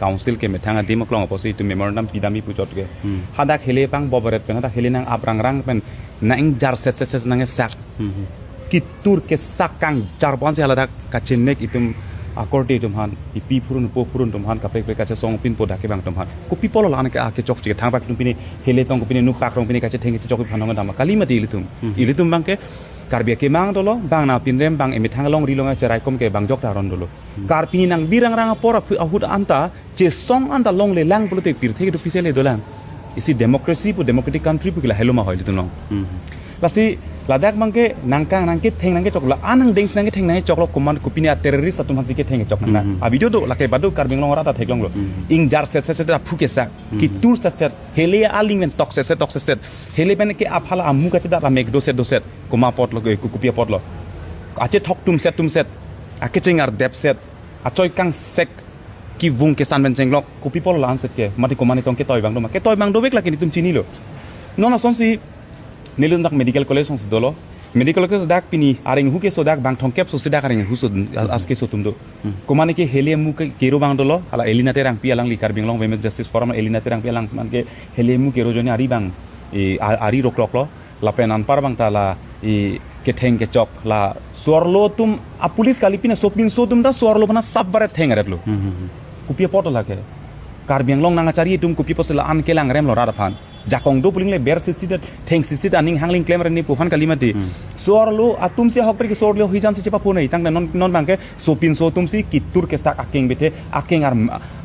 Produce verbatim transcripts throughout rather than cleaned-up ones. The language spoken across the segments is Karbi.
Council ke methang adim aklong apotsi itum memorandum pidam pi puchot ke. Hmm. Hadak hele pangbob ret pen, hadak hele nang aprang rang pen, nang jar set set set nang sak. Hmm. Kitur kesak kangjar ponsi haladak kachenek itum akorte itum aphan, ipi phurun po phurun atum aphan, kaprek kaprek kachesong pinpo dak kevang atum aphan. Kopi apotlo la-an ke, ah, kechokche thang pak atum pini hele tong, pini nupak rong, pini kachetheng kachechok aphan nong dam kali mati ilitum. Hmm. Ilitum abang ke Karbi akemang dolo, bang nangpinrem, bang emethang alongri along acherai kom ke bang jok ta aron dolo. Karbi nang birang rang apor aphu-, ahut anta, chesong anta longle lang pulote pirthe kedo pise le dolang. Isi democracy pu, democratic country pu ke lahelo ma hoi ilitum along. Hmm. Lasi ladak abang ke nangkang nangketheng nangkechok, la-an nangdeng si nangketheng nangkechoklo, komat kopine a-terrorist atum aphansi ketheng kechok nang. Hmm. A-video do, lake badu Karbi Anglong arat ta theklonglo. Hmm. Ing jar set set set aphu kesak. Hmm. Kitur set set. Hele aling pen tok set set tok set set. Hele pen ke aphala amu kachedat amek do set do set. Komat apotlo ke, ko-, kopi apotlo. Achethok tum set tum set. Akecheng ardep set. Achoi kangsek kevung kesan pen chenglok, kopi apotlo la-an set ke, mati komat nitong ketoi abang do ma, ketoi abang dovek lake nelitum chinilo. Non asonsi, nelitum dak medical college asonsi dolo. Medical college dak pini areng hu keso dak bang thomkep so si dak areng hu so, a-, as keso atum do. Hmm. Komat ke hele amu ke kero abang dolo, hala Elina Terangpi alangli Karbi Anglong Women's Justice Forum Elina Terangpi alangli ke hele amu kero ajoine ari abang, e, a-, ari rokloklo. Lapen anpar abang ta la, e, ketheng kechok la so-arlo atum a-police kali pina sopinso atum ta so-arlo aphan asap baret theng aret lo. Hmm, hmm, hmm. Kopi apotlo lake. Karbi Anglong nangkachari atum kopi apotsi la-an kelang rem lo rat aphan. Jakong do puling le ber sisi det, theng sisi det, aning hangling klem reni pu aphan kali mati. Hmm. So-arlo atumsi ahokpet ke so-arlo hijan si chepaphonai tangte non, non abang ke sopinso atumsi kitur kesak akeng bethe, akeng ar,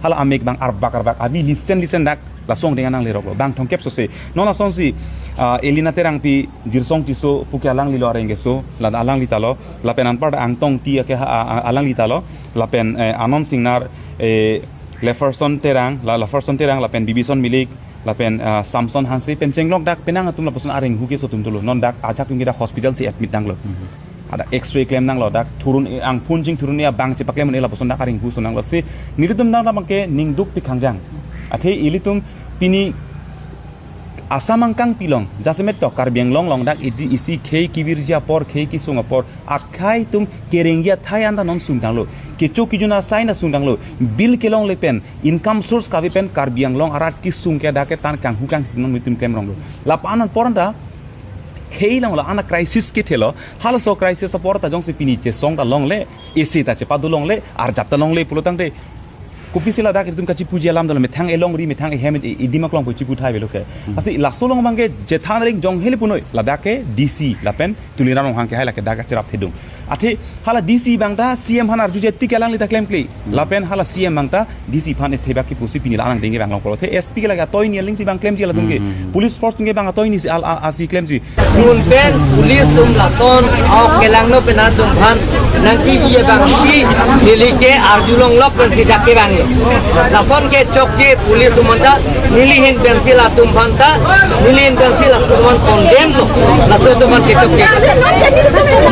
hala amek abang arbak arbak, abi lisen lisen dak, laso angdeng anang leroklo, bang thomkep so se. Non asonsi, ah, Elina Terangpi, Dirsong Tisso pu ke alanglilo areng keso, la alangli talo, lapen anpar Angtong Ti ke ha, a, a, alangli talo, lapen, eh, Anon Singnar, eh, Leferson Terang, la, Leferson Terang, lapen Bibison Milik, lapen, ah, Samson Hanse pen chenglok dak penang atum lapuson areng hu keso atum dolo. Non dak ajahak atum ke dak hospital si admit nanglo. Hmm. Hadak X-ray klem nanglo, dak thurun e, angphun chingthurun e abang chepaklem un-e lapuson dak areng hu so nanglo. Si nelitum dak abang ke ningduk pik hangjang. Athe ilitum pini Assam angkang pilong, jasemet to Karbi Anglong along dak idi isi khei kevirji apor, khei kesung apor, akhai atum kerengji athai anta non sungtanglo. Kecho kejun asai anta sungtanglo. Bill kelongle pen, income source kave pen Karbi Anglong arat kesung ke dak ke tan kanghu kangsi non nelitum klem ronglo. Lapu-an apor anta khei along la-an a-crisis kethelo, halaso crisis apor ta jongsi pini chesong ta longle, isi ta chepado longle, arjap ta longle pulo tangte, kopisi ladak itum kachipuji alam dolo, methang elongri, methang ehem, e, edim aklong pu chipu thai avelo ke. Hmm. Lasi laso along abang ke jethan ring jong hele punoi, ladak ke D C lapen Tuliram Ronghang ke hai lake dak kacherap thedung. Athe hala D C abang ta C M aphan arjuji tik alangli ta klemkle. Hmm. Lapen hala C M abang ta D C aphan isthe bak kipusi pini la-an angdeng ke bang longpo. Athe S P ke lake atoi ni aling si bang klemji latum ke. Hmm. Police force atum ke bang atoi ni si al, a, asi klemji. Dun pen police atum lason ahok kelangno pen atum aphan nangkebi abang si neli ke arjulonglok pensi dak kevanglo. Lason ke chokche police atum anta neli ahin pensi latum aphanta, neli ahin pensi latum aphan condemn lo. Laso atum aphan ke chokche.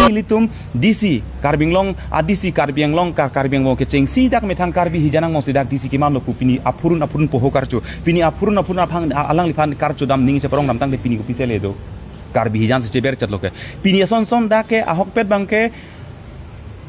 Nelitum D C Karbi Anglong, a D C Karbi Anglong, Kar-, Karbi Anglong kechengsi dak methang Karbi hijan angbong si dak D C kemanlo pu pini aphurun aphurun poho karcho. Pini aphurun aphurun aphang a-, alangliphan karcho dam ning cheparong dam tangte pini kopisi le do. Karbi hijan si cheber chatlo ke. Pini ason son dak ke ahokpet abang ke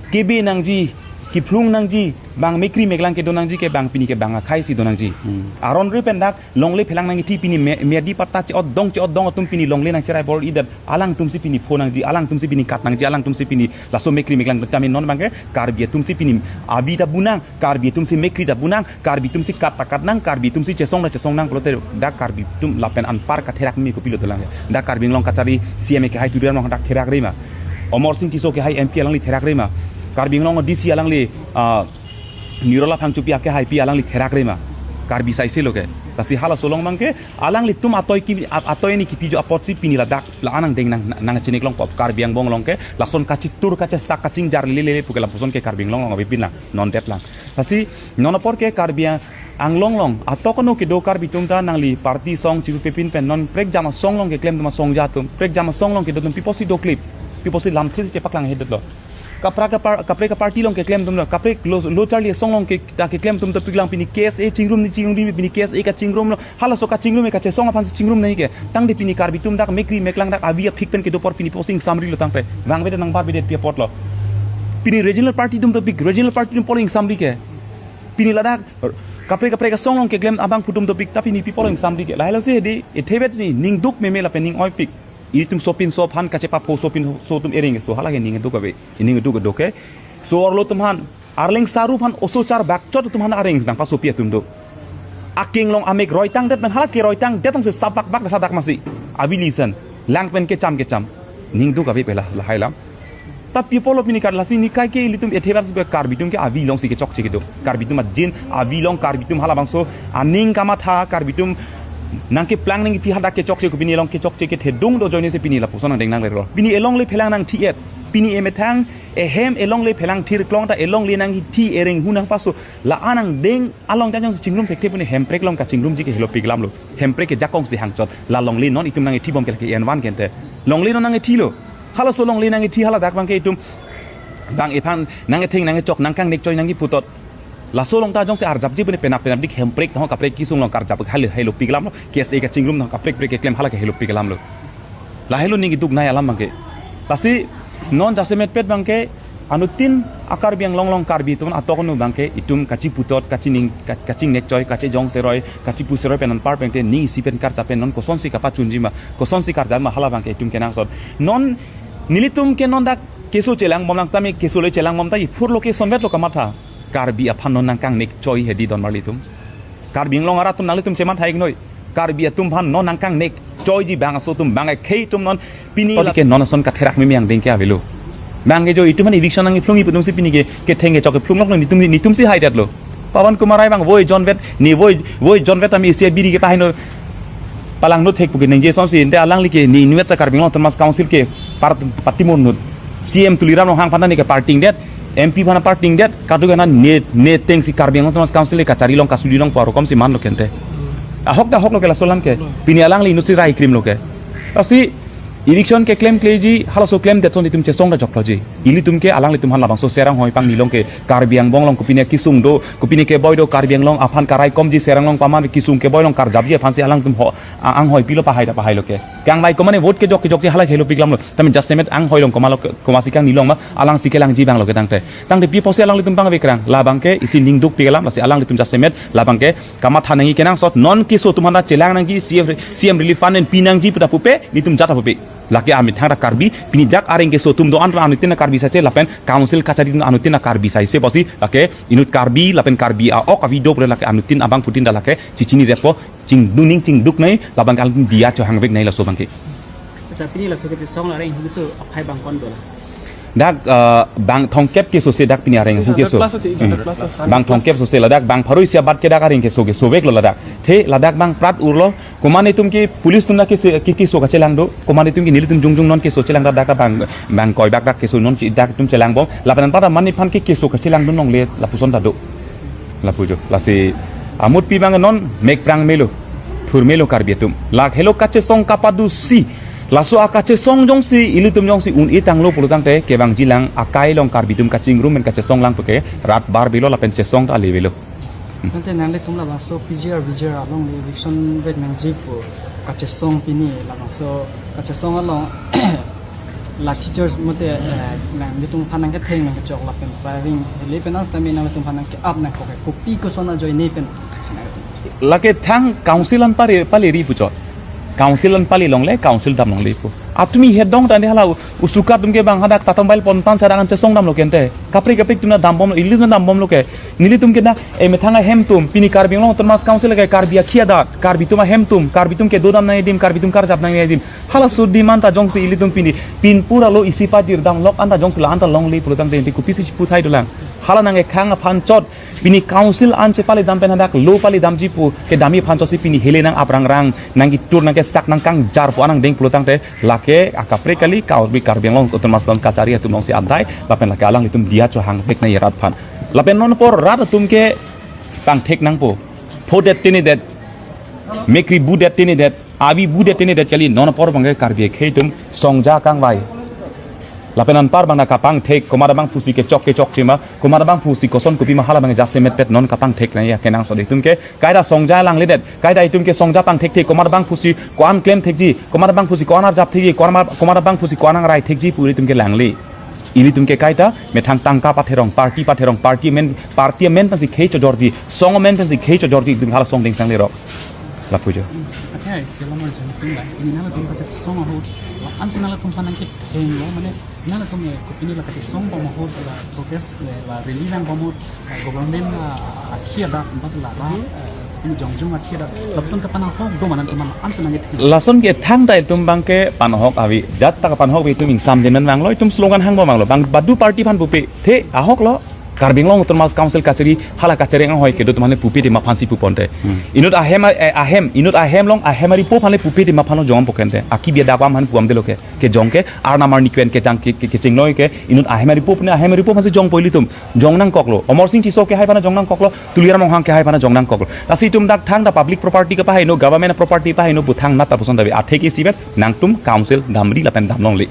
kebe nangji, kephlung nangji, bang mekri meklang kedo nangji ke bang pini ke bang akhai si do nangji. Hmm. Aron ri pen dak longle phelang nangji ti pini me-, medi patta che-odong che-odong atum pini longle nangcherai bor-idet. Alangtum si pini pho nangji, alangtum si pini kat nangji, alangtum si pini laso mekri meklang tame non abang ke Karbi atum si pini abi ta bu nang, Karbi atum si mekri ta bu nang, Karbi atum si kat ta kat nang, Karbi atum si chesong ta chesong nang pulote dak Karbi atum lapen anpar katherak me kopilo dolang. Dak Karbi Anglong kachari C M ke hai Tuliram Ronghang dak therak re ma. Amarsing Tisso ke hai M P alangli therak re ma. Karbi Anglong D C alangli, ah, Nirola Phangchopi ake hai pi alangli therak re ma. Karbi saise lo ke. Lasi halaso along abang ke alanglitum atoi ki, a-, atoi ni kipi jo apotsi pini ladak la-an angdeng nang, nang chinik longpo. Karbi Anglong along ke lason kachitur kachesak kachingjar lele lele pu ke lapuson ke Karbi Anglong along avepin lang, non det lang. Lasi non apor ke Karbi Anglong along atok ano kedo Karbi atum ta nangli party asong chiru pepin pen non prekjam asong along keklem atum asong ja atum, prekjam asong along kedo atum pi apotsi doklip, pi apotsi lamthe si chepaklang hedetlo. Kaprek kapar-, kaprek kaparty along keklem atum lo, kaprek lo, lo charli asong along ke, ta keklem atum ta piklang pini K S A chingrum ni chingrum ni pini K S A kachingrum lo, halaso kachingrum e kachesong aphan si chingrum nai ke. Tangte pini Karbi atum dak mekri meklang dak avi aphik pen kedo apor pini pi apotsi ingsamri lo tangte. Vangvedet nangbarvedet pi apotlo. Pini regional party atum ta pik, regional party atum apotlo ingsamri ke. Pini ladak, Kaprek kaprek asong along keklem abang pudum dopik, tapi ni people yang samdi ke. Lahelo si di, ethebet si, ning duk meme lapen ning oipik. Itum sopinso aphan kachepapho sopinso atum ereng, so hala ke ning duk ave, ning duk duk ke. So arlo atum aphan, Arleng Saru aphan oso char bakchot atum aphan areng nangpasopi atum do. Aking along amek roitang det, men hala ke roitang det ang se sabak bak dak dak masi. Avi listen, lang pen kecham kecham. Ning duk ave pela, lahai alam. Ta people of pini kar lasi ni kai ke ilitum ethebet si Karbi atum ke avi along si kechokche kedo. Karbi atum ajin avi along, Karbi atum halabangso aning kamatha, Karbi atum nangkeplang nangkepi hadak kechokche ke, pini along kechokche kethedung do ajoine si pini lapuson angdeng nanglelo. Pini elongle phelang nangthi-et. Pini emethang ehem elongle phelang thirklong ta elongle nangthi ereng hu nangpaso. La-an angdeng along jajong chingrum thekthe pune Hemprek along kachingrumji ke helopik alam lo. Hemprek ke jakong si hangchot. La longle non itum nangkethibom ke lake envan kente. Longle non nangkethilo. Halaso longle nangkethi haladak abang ke itum bang ephan nangketheng nangkechok nangkangnek choi nangkepu tot. Laso along ta jongsi arjapji pune penap penapdik Hemprek tahong kaprek kesung along karjap hale helopik alam lo. K S A kachingrum tahong kaprek prek keklem hala ke helopik alam lo. Lahelo ning duknei alam abang ke. Lasi non jasemetpet abang ke anuttin a-Karbi Anglong along Karbi atum atok anu abang ke itum kachipu tot, kachining, ka-, kachingnek choi, kachijong seroi, kachipu seroi pen anpar pen te ning isi pen karjap pen non kosonsi kapachunji ma, kosonsi karjap ma hala abang ke itum kenangsot. Non nelitum ke non dak keso chelangbom lang tame keso le chelangbom ta iphur lo kesonvet lo kamatha. Karbi aphan non nangkangnek choi hedi don marli atum. Karbi Anglong arat atum nanglitum chematha iknoi. Karbi atum aphan non nangkangnek choiji bangso atum bang ekhei atum non pini la ke non ason katherak meme angdeng ke avelo. Bang ke jo itum aphan eviction nangkephlung ipudum si pini ke ketheng kechok kephlung lok non nitum nitum si haidetlo. Pawan Kumar Rai bang voi jonvet ni voi voi jonvet ami isi biri ke pahino palangno thek puke ningje sonsi ente alangli ke ni inutsa Karbi Anglong Autonomous Council ke part patimon nut. C M Tuliram Ronghang aphan ta ni ke parting det, M P aphan parting det, kadokave ne ne tengsi Karbi Anglong Autonomous Council ke kachari along kasuli along pu arokom si manlo kente. Ahok ta ahok lo ke laso alam ke. Pini alangli inutsi rai krim lo ke. Lasi eviction keklemkleji halaso klemdet son itum chesong ta chokloji. Ilitum ke alanglitum aphan labangso Serang hoi pangni along ke Karbi Anglong along kopine kesung do, kopine keboi do, Karbi Anglong aphan karaikomji Serang along paman kesung keboi along karjapji aphansi alangtum ho a-, anghoi pilo pahai ta pahai lo ke. Kangvai komane vote kejok kejokji hala helopik alam lo. Tame jasemet anghoi along komat lo ke, komatsi kangni along ma, alangsi kelangji abang lo ke tangte. Tangte pi apotsi alanglitum pangvekrang. La abang ke isi ning dukpik alam, lasi alanglitum jasemet, la abang ke kamatha nangji kenangsot, non keso atum aphan ta chelang nangji, C M, C M relief fund pen pinangji pu ta pupe, nitum jat ta pupe. Lake amethang ta Karbi, pini dak areng keso atum do-an ra anuttin ta Karbi saise lapen council kachari atum anuttin ta Karbi saise pusi, lake inut Karbi, lapen Karbi a-ok avi do pura lake anuttin abangphutin ta lake, chichinireppo, chingduning chingduknei, la abang ke alangtum diya chohangveknei laso abang ke. Sa pini laso kachesong la areng hugiso aphai bang kon dola. Dak, eh, bang thomkep keso se dak pini areng hugiso. Plus ati, hmm, plus ati. Bang thomkep so se ladak bang pharo isi abat ke dak areng keso kesoveklo ladak. The ladak bang prat urlo. Komat itum ke police atum na kese ke keso kachelang do. Komat itum ke nelitum jongjong non keso chelang dak dak bang bang koi bak dak keso non chi dak itum chelangbom. Lapen anpar ta mani aphan ke keso kachelang do longle lapuson ta do. Lapu jo. Lasi amutpi bang non mekprang melo. Thur melo Karbi atum. Lak helo kachesong kapadusi. Laso akachesong jongsi ilitum jongsi un-e tanglo pulo tangte kevangjilang akai along Karbi atum kachingrum pen kachesong lang puke rat bar bilo lapen chesong ta ale bilo. Tangte nanglitum labangso P G R, V G R along le eviction vek nangji pu kachesong pini labangso kachesong along lathi charge mate, eh, nanglitum aphan nangketheng nangkechok lapen firing hele pen as tame nanglitum aphan nangke-ap nangkok ke kopi koson ajoine pen. Lake thang council an pari pali ri puchot. Council an pali longle, council dam longle pu. Atumi hedong tani hala u-, usuka atum ke bang hadak tatam bail pontan sarang an chesong damlo kente. Kaprek kaprek atum na dambom, ili atum dambomlo ke. Nelitum ke na, eh, methang ahem atum, pini Karbi Anglong Autonomous Council ke Karbi akhia dat, Karbi atum ahem atum, Karbi atum ke dodam nangji adim, Karbi atum karjap nangji adim. Halaso adim anta jongsi ilitum pini, pin pura lo isi pajir damlok anta jongsi la anta longle pulo tangte kopisi chiputhai dolang. Hala nangkekhang aphan chot, pini council an chepali dam pen hadak lo pali damji pu kedamji aphan chotsi pini hele nang aprangrang nangkitur nangkesak nangkangjar pu anang deng pulo tangte lake akaprek kali Karbi Karbi Anglong Autonomous Council kachari atum alongsi adai lapen lake alanglitum diya chohangveknei rat aphan. Lapen non apor rat atum ke pangthek nangpo. Phodet tinidet. Mekri budet tinidet. Avi budet tinidet kali non apor bang ke Karbi akhei atum songja kangvai. Lapen anpar bang na kapangthek, komat abangphusi kechok kechokche ma, komat abangphusi koson kopi ma hala bang jasemetpet non kapangthek nangji akenangsot itum ke, kaita songja langledet, kaita itum ke songja pangthekthek, komat abangphusi ko-an klemthekji, komat abangphusi ko-an arjapthekji, komat, komat abangphusi ko-an nangraithekji pu itum ke langle. Ilitum ke kaita methang tangka patherong, party patherong, party amen, party amen pensi khei chojorji, song amen pensi khei chojorji, itum hala song dingsang lerok. Lapu jo. Athai selamar jangpin la, ini nangtum kachesong ahut, la-ansi nangtum aphan nangkethenglo, mane nangtum, eh, kopine la kachesong bom ahut, la protest, eh, la rally nang bom ahut, eh, government, ah, akhia dak, bat la ra, eh, ini jongjong akhia dak, lapuson kapanahok do ma nangtum aphan la-ansi nangketheng. Lason ke thangta itum abangke panahok ave, jat ta kapanahok ave itum ingsamdin vanglo, itum slogan hang bom vanglo, bang badu party aphan pupe, the ahoklo, Karbi Anglong Autonomous Council kachari, hala kachari anghoi kedo atum aphan le pupe te ma aphansi puponte. Hmm. Inut ahem, eh, ahem, inut ahem along ahem aripo aphan le pupe te ma aphan lo jong pokente. Aki biada pam aphan puamde lo ke. Kejong ke, arnam arni kven kejang ke, ke, kechingnoi ke, inut ahem aripo aphan, ahem aripo aphansi jongpo ilitum. Jong nangkoklo. Amarsing Tisso kehai aphan jong nangkoklo. Tuliram Ronghang kehai aphan jong nangkoklo. Lasi itum dak thangta public property kepaheno, government property paheno, pu thangnat ta puson ta ave. Atheke isivet, nangtum council damri lapen damlongle.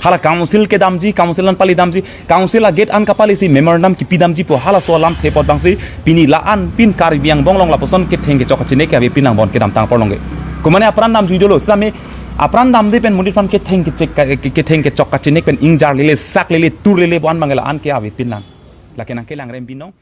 Hala council kedamji, council an pali damji, council a-gate an kapalisi memorandum kipi damji pu halaso alamthe apot abangsi pini la-an pin Karbi angbong along lapuson ketheng kechok kachinek ke avepin lang bon kedamtang apor along ke. Komane apran damjui dolo, sitame apran damde pen monit aphan ketheng kechek, ke-, ketheng kechok kachinek pen ingjar lele, sak lele, tur lele, bon abang la-an ke avepin lang. Lake nangkelang rem binong.